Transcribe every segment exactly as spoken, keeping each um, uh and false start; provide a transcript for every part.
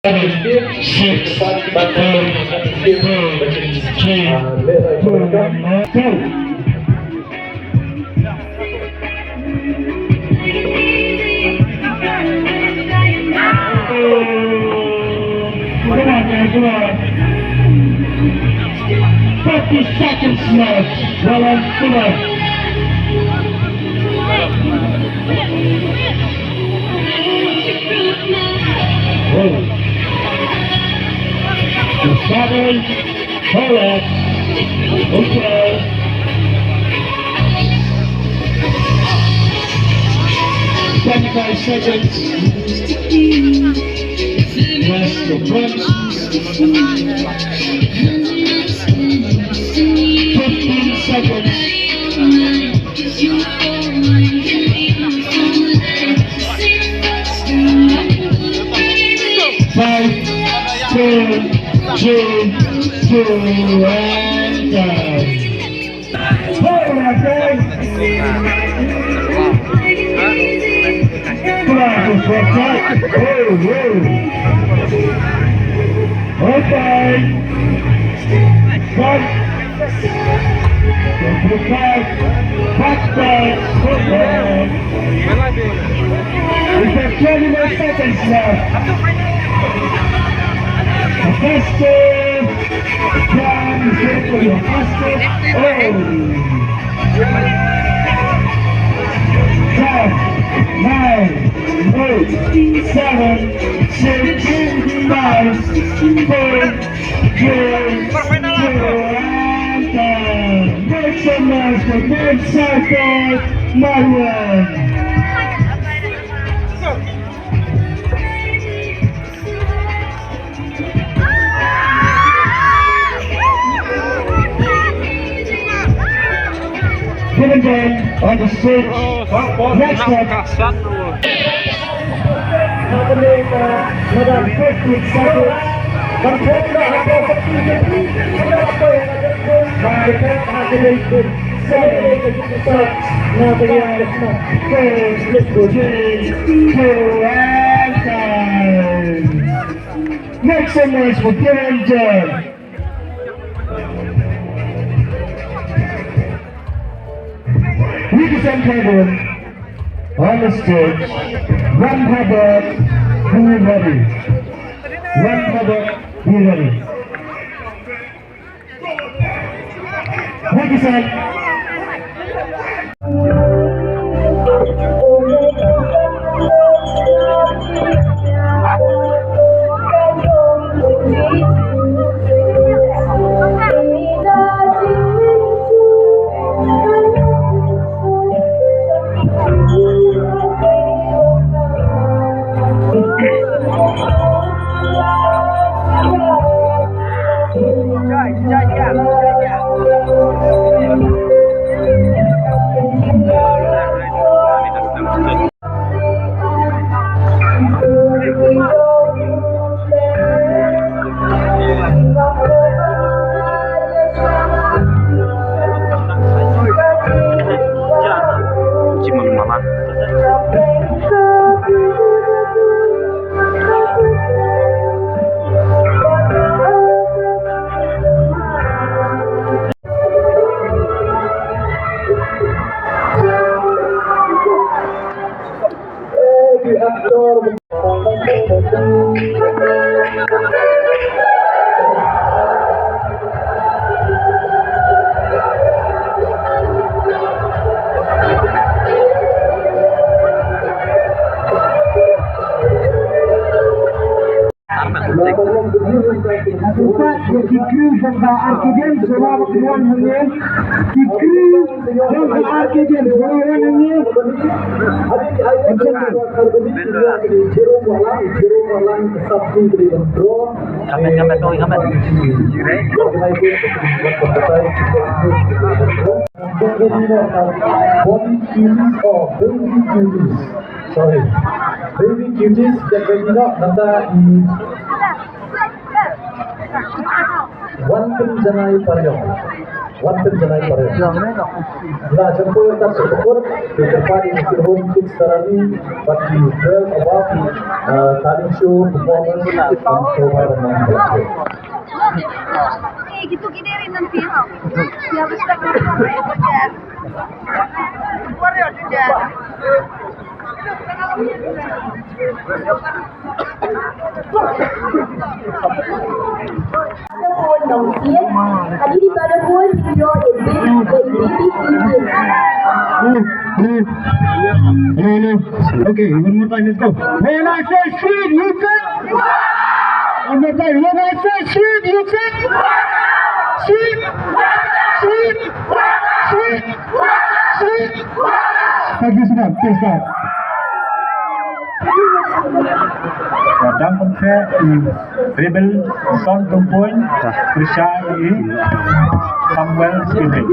Six, four, three, two, one, go. Come on, man, come on. Thirty seconds left. Well, come on. Whoa. Seven. Hold up. Okay. Twenty-five seconds. Last one. Fifteen seconds. Five, four, three, two, and time. Hold on, guys. Come on, just watch out. Whoa, whoa. Okay. One. Back, back, back, back. We've got twenty more seconds left. The first game. Time is here for your first game. Oh. Ten, nine, eight, seven, six, five, four, Given game on the stage. Next up. Happening, uh, another fifteen seconds. Control the happening. Now the young, let's go. Next on the list for Kiran Jain. Represent Khabon on the stage. Ram Khabon, be ready. Ram Khabon, be ready. Thank you, sir. Upat ïa ki crew jong ka R K Games, shuwa ba ki wan hangne. Ki crew jong ka R K Games, shuwa wan hangne. Kamen, kamen, kamen, kamen. Body cuties or baby cuties. Sorry. Baby cuties, get ready now. Nanda i wan pynjanai pariong. Wat pynjanai paret. La jemput kat sukut, di tempat di Kyrhun Kids Tarani, bad di twelve above, uh, talent show, performance, and show by the non-profit. Eh, gitu gini rin nanti. Ya, betul. Hello, hello. Okay, one more time, let's go. When I say sweet, you say? One more time. When I say sweet, you say? Sweet, sweet, sweet, sweet. Thank you so much. Thanks, sir. Ka dang pynkheh i Rebel Son Tumpuin, pyrshah ïa i Samuel Skinding.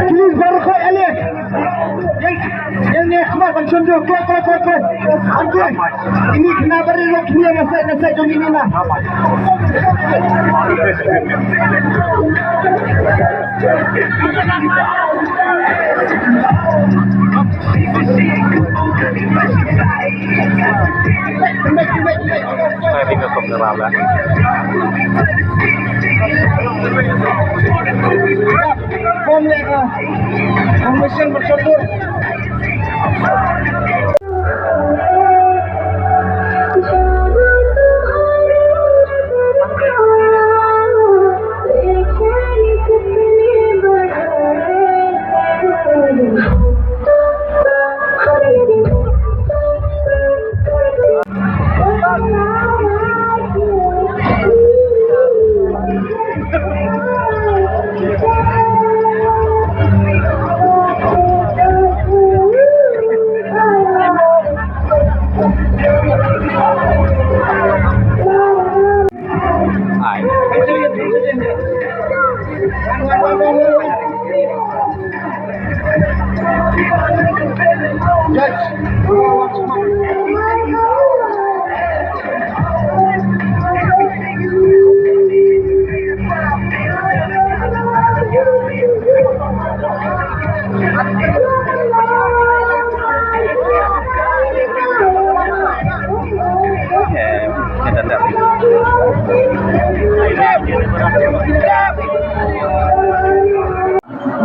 Please, baroh khoit ale. Yang, yang ni khmat ban chonjo, khlek, khlek, khlek, khlek. Angkut. Ini kena beri rok ni, nasib, nasib jong ini na. Formation, formation bersyukur.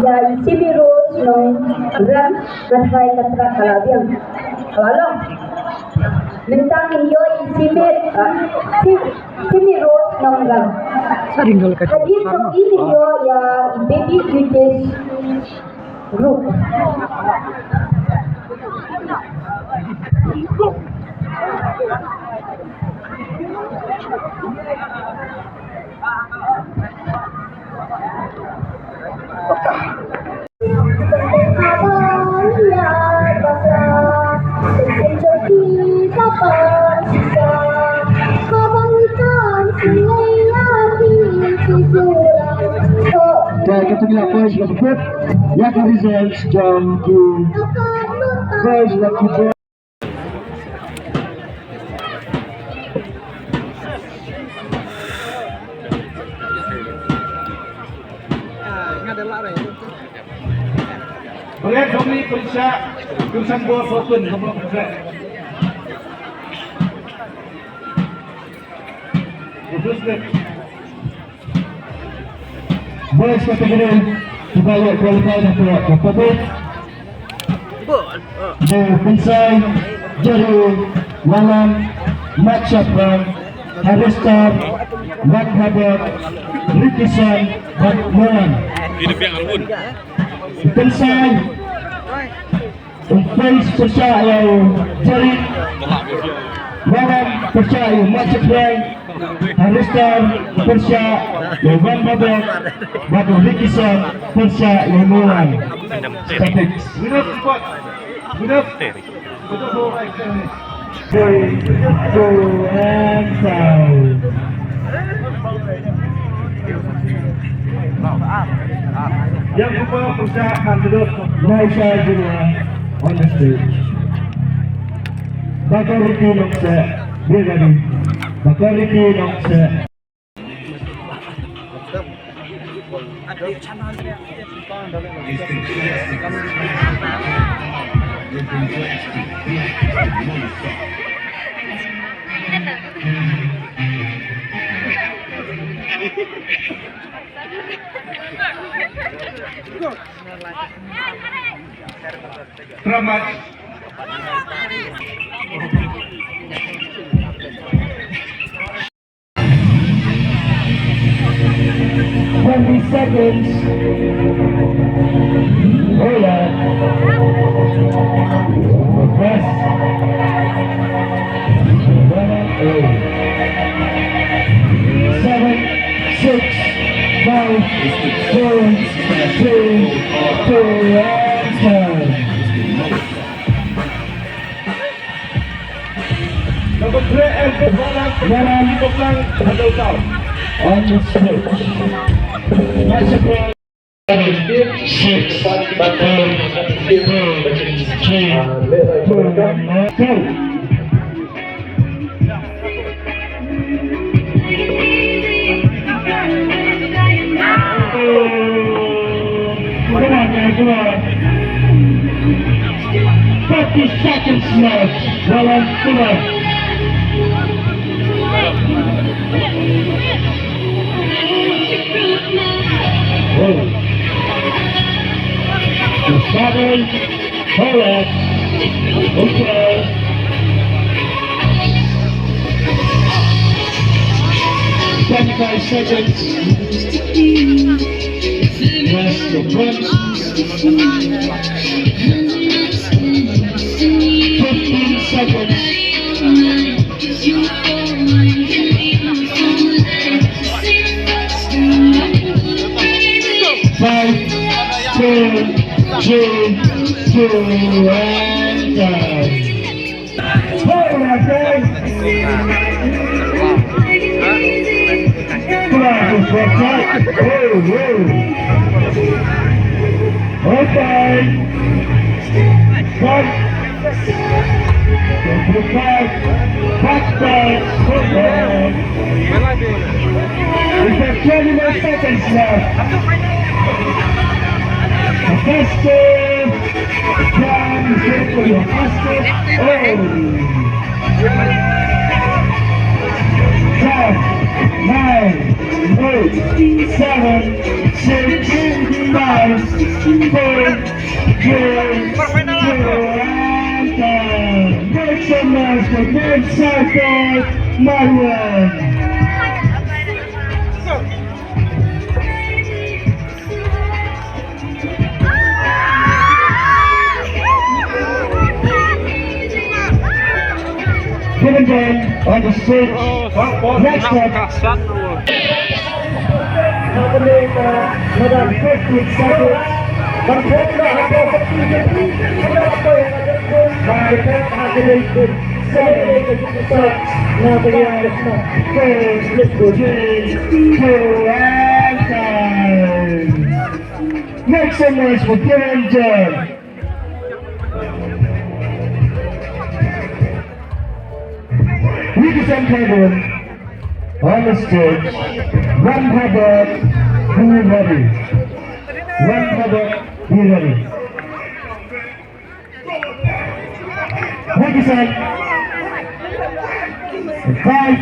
Ïa i Simi Rose Nongrem, nga tharai ka trak ka la biang. Ka la long. Mynta ngin ïoh i Simi, ah, Si-, Simi Rose Nongrem. Hadien jong i ngin ïoh ïa i Baby British Group. Te kata ngi la poi sha ka put ïa ka results jong ki boys, ïa ki boys. Bret Dominic Pynshah, Kushan Bor Sotun, Dominic Pynshah. Boys category, kiba ïa qualify na ka, ka public. Dei Pynsai, Jari, Lalan, Mat Shaphrang, Harvester, Mat Habot, Ricky San, bad Moran. Pynsai. Umpens pyrshah ïa u Jarit. Maram pyrshah ïa u Machakrai. Harvester pyrshah ïa u Van Babek. Bad u Ricky Song pyrshah ïa u Nolan. Statics. Three, two, and five. Yang Kupa Pusat Handedot Maisha Jua on the stage. Bakariti Nokse, Brigadi. Bakariti Nokse. Selamat. Twenty seconds. Hold on. Press. Seven, six, five, four, three, two, and time. Number three, Maram. Maram. On the stage. Six, five, four, three, two, one, go. Come on, guys, come on. Thirty seconds left. Well, come on. Oh. Seven. Hold up. Okay. Twenty-five seconds. Last one. Fifteen seconds. Five, four, three, two, and time. Hold on, guys. Come on, just watch out. Whoa, whoa. Okay. One. Back, back, back, back. We've got twenty more seconds left. Faster. Time, faster, faster. Oh. Ten, nine, eight, seven, six, five, four, three, two, and time. Make some noise for Mike Santos, Marion. Given time on the stage. Next up. Happening, uh, another fifteen seconds. Control the happening. Now the young, let's go. Make some noise for Kiran John. Ricky Santiago on the stage. One brother, be ready. One brother, be ready. Ricky San. Five.